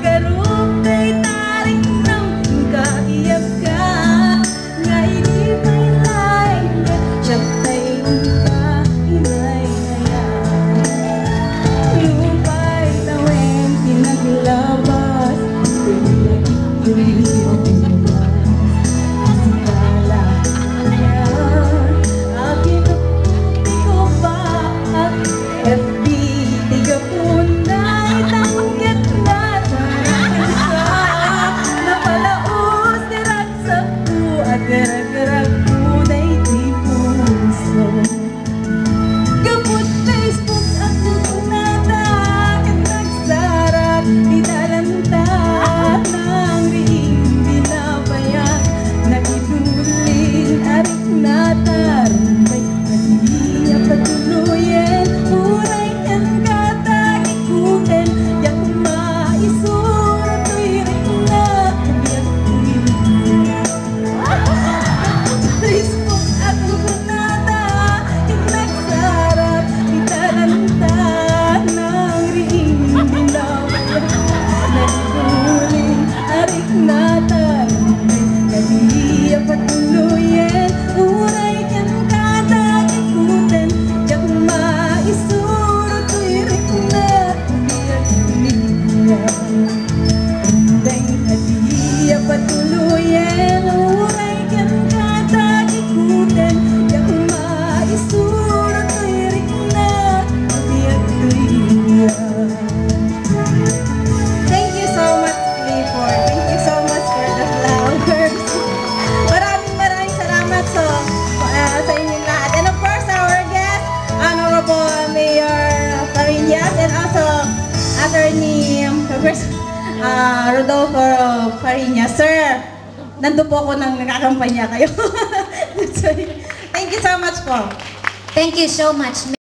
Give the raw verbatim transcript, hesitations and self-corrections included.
Garupay tarik nang kaiyapka, nga idi pay laeng siak tay umpa inay aya. Nupay tawen ti naglabas, ti nagituli o buwas. Asikala niya, akin ti kupa, F B ti gapuna, itangget na tayo sa napalaos ti ragsakko, agaragragko daydi puso. Gapu Facebook, agkukunada, ket nagsarak ti dalanta, nang riing binabayag, nagidulin, arik na tarumbay. Ania patuloyen, uray kenka ta gikuten, diak maisuro toy riknak, diak. Facebook, agkukunada, nagsarak ti dalanta, nang riing binabayag, nagidulin, arik na tarumbay. Ania patuloyen, uray kenka ta gikuten, diak maisuro toy riknak, diak. Deng, ania patuloyen, uray kenka ta gikuten, diak maisuro toy riknak, diak. Thank you so much, Clifford. Thank you so much for the flowers. Maraming, maraming salamat sa, ah, sa inyong lahat. And of course, our guest, Honorable Mayor Fariñas, and also Attorney, um, ah, Rodolfo Fariñas. Sir, nando po ako nang nakakampanya kayo. Sorry. Thank you so much po. Thank you so much,